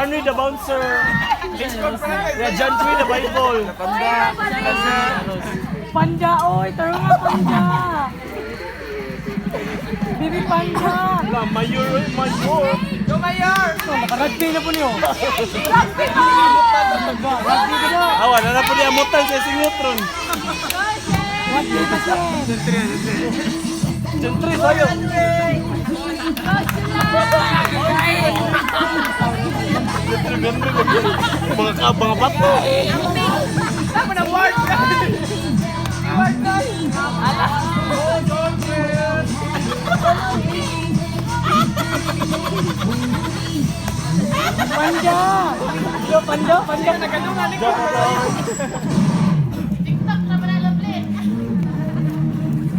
Ranry the bouncer. Yeah, John Tree the Bible. Panda. Panda, oy! Taro nga, panda! Baby panda! La, mayor, oy, mayor. Go, Mayor! Oh, nakarugby na po niyo. Rugby ba? Rugby ka na! Awa, na na po niya amutan sa singutron. Rugby pa siya! John Tree, sayo. John Tree, John Tree, mga ka, mga bato. Tama na, ward! Ward na! Panda! Yo, panda, panda. Nagalungan ni ko. TikTok na pala, lovely.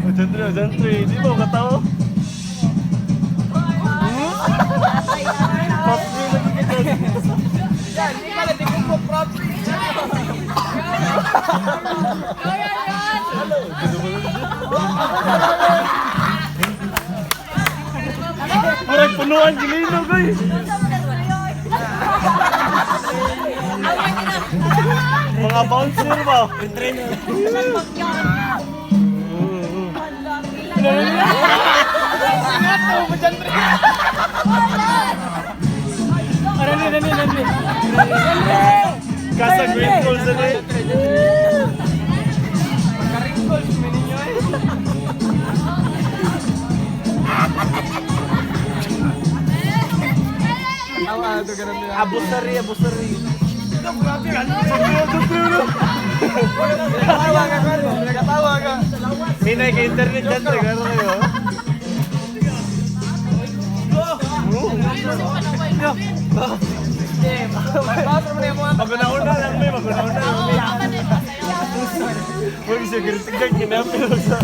Oh, John Tree, oh, John Tree. Di ba katawa? Pop me lagi kita. Yan, di pala, di ko props. Murag punuan gilino, guys. Mga bouncer ba? Rani, rani, rani. Kasa green goals na eh. Karingkol, sumininyo eh. Tawa, ito ganun nila. Abusari, abusari. Grabe, ano? Nagkatawa ka, Carlo. Nagkatawa ka. Hinay kay internet dyan, tre. Gano'n kayo? Maguna-una lang, may. Maguna-una lang, may. Huwag siya, tignan, kinapil sa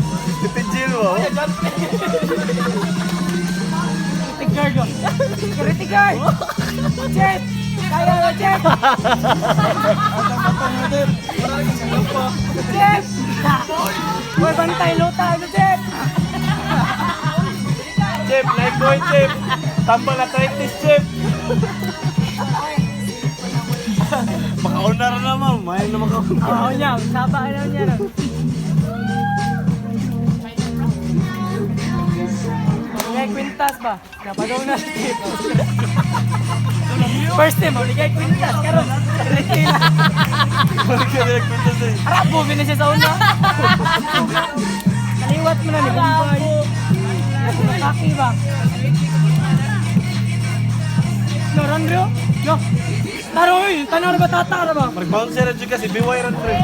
titigil mo. Security guard, oh. Security guard! Jeff! Kaya na, Jeff! Jeff! Uy, bantay luta, ano, Jeff? Chip, like boy, Chip. Tambal arthritis, Chip. Makauna ra na, ma'am. May na makauna. Oo niya, saba na niya. Ligay kwintas ba? Napagaw na si Jeff. First time, oh, ligay kwintas. Karon, ready na. Balik ka na nagpunta sa'yo. Harap, bubi na siya sa una. Kaliwat mo na ni Bombay. Kaki ba? No, Ranrio? No. Taro, oy, tanaw na ba tatara ba? Mag-bouncer na dyan kasi, BY ran, pre.